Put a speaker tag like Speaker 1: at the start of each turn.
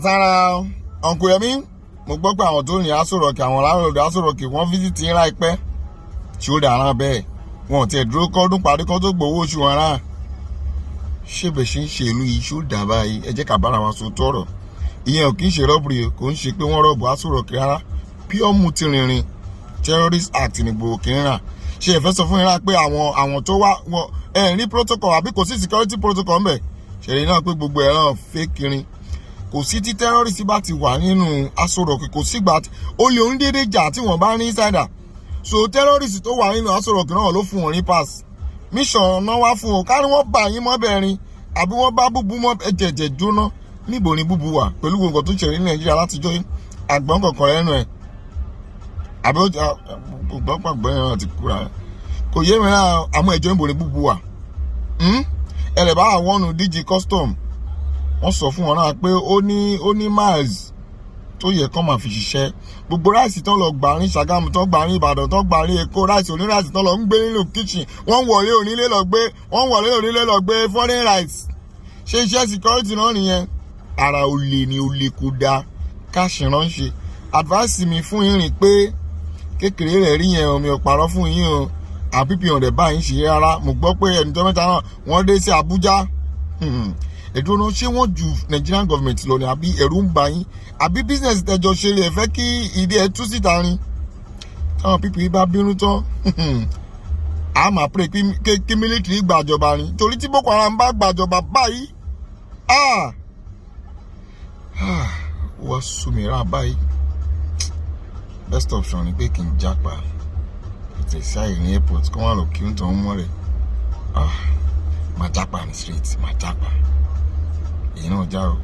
Speaker 1: Sára Uncle Yẹmí, mo gbọ́ pé àwọn tó ní Aso Rock, àwọn landlord Aso Rock, wọ́n visit yín láìpẹ́. Tí ó dára bẹ́ẹ̀, wọn ò tiẹ̀ dúró kọ́dún parí kọ́ tó gbowó oṣù wọn rà. Ṣé bẹ̀ ṣe ń ṣe ìlú yìí, ṣó dà báyìí? Ẹ jẹ́ ká bára wa sọ tọ̀rọ̀. Ìyẹn ò kì í ṣe robbery, kò ń ṣe pé wọ́n rob Aso Rock rárá. Pure mutinyering, terrorist act ní gbòòkì kì í rà. Ṣe ẹ fẹ́ sọ fún yín rà pé àwọn tó wá wọn ẹ ní protocol, àbí kò sí security protocol ńbẹ̀? Ṣẹlẹ̀ náà pé gbogbo ẹ̀ náà fake rin. Kò sí tí terrorist bá ti wà nínú Aso Rock, kò sígbà ó lè ń dédé jà tí wọ́n bá ní insider. So terrorist tó wà nínú Aso Rock náà ló fún wọn ní pass. Mission náà wá fún wọn ká ní wọ́n bá yín mọ́bẹ̀rin, àbí wọ́n bá búbu mọ́ ẹ̀jẹ̀jẹ̀ jóná. Níbo ni búbu wà pẹ̀lú gbogbo nǹkan tó ń ṣẹlẹ̀ ní Nàìjíríà látijọ́ yìí? Àgbọ̀n kọ̀ọ̀kan lẹ́nu ẹ̀, àbí gbọ́n pàgbọ́n yẹn náà ti kúra, kò yé mi náà. Àmọ́ ẹ̀jọ̀, níbo ni búbu wà? Ẹ lè bá àwọn ọ̀nù DG custom, wọ́n sọ fún wọn náà pé ó ní miles tó yẹ kán máa fi ṣiṣẹ́. Gbogbo rice tán lọ gbà ní Ṣàgámù, tán gbà ní Ìbàdàn, tán gbà ní Èkó, rice oní rice tán lọ ń gbé nínú kitchen, wọ́n wọlé onílé lọ gbé, wọ́n wọlé onílé lọ gbé foreign rice. Ṣé iṣẹ́ security náà nìyẹn? Ara olè ni, olè kò dáa káàṣì ránṣẹ́. Advice mi fún yín rìn pé kékeré rẹ̀ rí yẹn, omi ọ̀pàrọ̀ fún yín o. Àwọn pp ọ̀dẹ̀ báyìí ń ṣe rárá. Mo gbọ́ pé ẹnìjọ́ 3 náà wọ́n dé sí Abuja. Ẹ̀dùn náà, ṣé wọ́n ju Nigerian government lọ ni, àbí ẹ̀rù ń bà yín, àbí business tẹjọ ṣe lè fẹ́ kí ìdí ẹ̀ tú síta rin? Táwọn pp bá bínú tán, a máa pray kí military gbàjọba ni, torí tí Boko Haram bá gbàjọba báyìí, wọ́n sú mi rà báyìí. Best option ni pé kí n jápa ètò ìsáyè ní airport, kí wọ́n lọ kí n tàn mọ́ rẹ̀. Máa jápa ní street, máa jápa. Èyí náà já o.